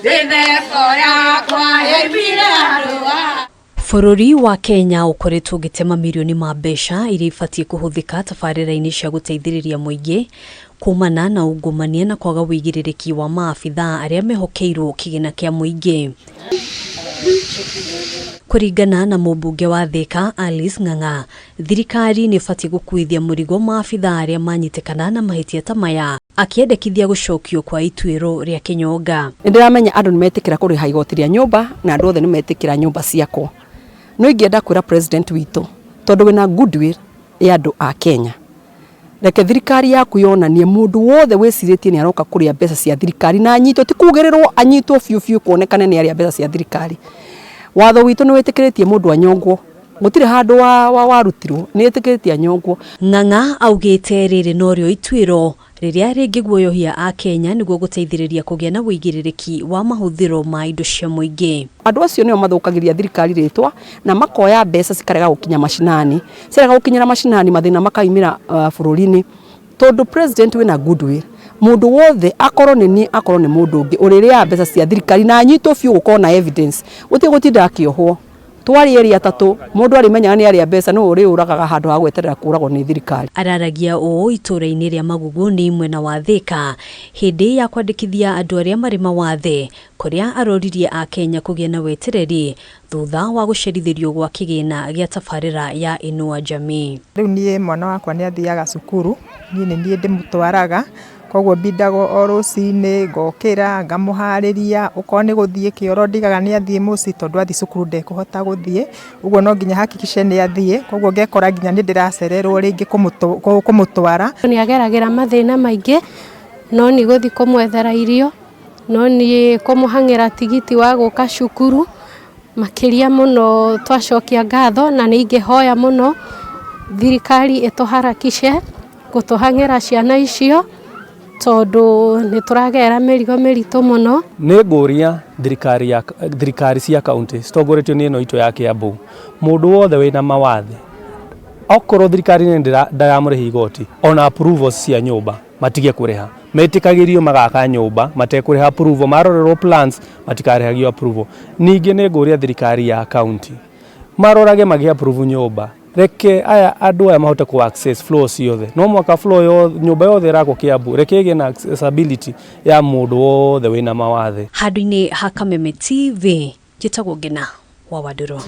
Mĩtheko yakwa yaimire handũ. Bũrũri wa Kenya ũkoretwo ũgĩte mamirioni ma mbeca iria ibatiĩ kũhũthĩka tabarĩra-inĩ cia gũteithĩrĩria mũingĩ kumana na ungumania na kwaga ũigĩrĩrĩki wa maabithaa arĩa mehokeirwo kĩgĩna kĩa mũingĩ. Kũringana na mũmbunge wa Thika Alice Ng'ang'a, thirikari nĩ ĩbatiĩ gũkuithia mũrigo maabithaa arĩa manyitĩkana na mahĩtia ta maya, akĩendekithia gũcokio kwa ituĩro rĩa kĩnyonga. Nĩ ndĩramenya andũ nĩ metĩkĩra kũrĩha igoti rĩa nyũmba na andũ othe nĩ metĩkĩra nyũmba ciakwo. No ingĩenda kwĩra president witũ, tondũ wĩna goodwill ya andũ a Kenya, reke thirikari yaku yonanie mũndũ wothe wĩcirĩtie nĩ aroka kũrĩa mbeca cia thirikari na anyitwo, ti kugĩrĩrwo, anyitwo biũ biũ kuonekane nĩ arĩa mbeca cia thirikari. Watho witũ nĩ wĩtĩkĩrĩtie mũndũ anyongwo, gũtirĩ handũ warutirwo, nĩ wĩtĩkĩrĩtie anyongwo. Ng'ang'a augĩte rĩrĩ norĩo ituĩro rĩrĩa rĩngĩguoyohia Akenya nĩguo gũteithĩrĩria kũgĩa na ũigĩrĩrĩki wa mahũthĩro ma indo cia mũingĩ. Andũ acio nĩo mathũkagĩria thirikari rĩtwa na makoya mbeca cikarega gũkinya macinani, ciarega gũkinyĩra macinani mathĩna makaimĩra bũrũri-inĩ. Tondũ president wĩna goodwill, mũndũ wothe akorwo nĩ niĩ akorwo nĩ mũndũ ũngĩ ũrĩrĩaga mbeca cia thirikari na anyitwo biũ gũkorwo na evidence, gũtirĩ gũtinda akĩohwo. Twarĩ erĩ atatũ, mũndũ arĩmenyaga nĩ arĩa mbeca nĩwe ũrĩũragaga handũ ha gweterera kũragwo nĩ thirikari. Araragia ũũ itũũra-inĩ rĩa Magugu-inĩ mwena wa Thika hĩndĩ ya kwandĩkithia andũ arĩa marĩ mawathe, kũrĩa aroririe Akenya kũgĩa na wetereri thutha wa gũcerithĩrio gwa kĩgĩna gĩa tabarĩra ya Inua Jamii. Rĩu niĩ mwana wakwa nĩ athiaga cukuru, niĩ nĩ niĩ ndĩmũtwaraga, koguo mbindaga o rũcinĩ ngokĩra ngamũharĩria, okorwo nĩ gũthiĩ kĩoro ndigaga nĩ athiĩ mũciĩ tondũ athiĩ cukuru ndekũhota gũthiĩ, ũguo no nginya hakikishe nĩ athiĩ, koguo ngekora nginya nĩ ndĩracererwo rĩngĩ kũmũtwara. Nĩ ageragĩra mathĩna maingĩ, no nĩ gũthiĩ kũmwethera irio, no nĩ kũmũhang'ĩra tigiti wa gũka cukuru, makĩria mũno twacokia ngatho na nĩ ingĩhoya mũno thirikari ĩtũharakishe gũtũhang'ĩra ciana icio tondũ nĩ tũragerera mĩrigo mĩritũ mũno. Nĩ ngũria thirikari ya thirikari cia kaunti citongoretio nĩ ĩno itũ ya Kiambu, mũndũ wothe wĩna mawathe, okorwo thirikari nĩ ndaramũrĩha igoti, ona approvals cia nyũmba matige kũrĩha, metĩkagĩrio magaka nyũmba matekũrĩha approval, marorerwo plans matikarĩhagio approval. Ningĩ nĩ ngũria thirikari ya kaunti marorage magĩ approve nyũmba, reke aya andũ aya mahote ku access floor ciothe, no mwaka floor yo nyũmba yothe ĩrakwo Kiambu reke ĩgĩe na accessibility ya mũndũ wothe wĩna mawathe. Handũ-inĩ ha Kameme TV, njĩtagwo Ngina wa Wandũrũ.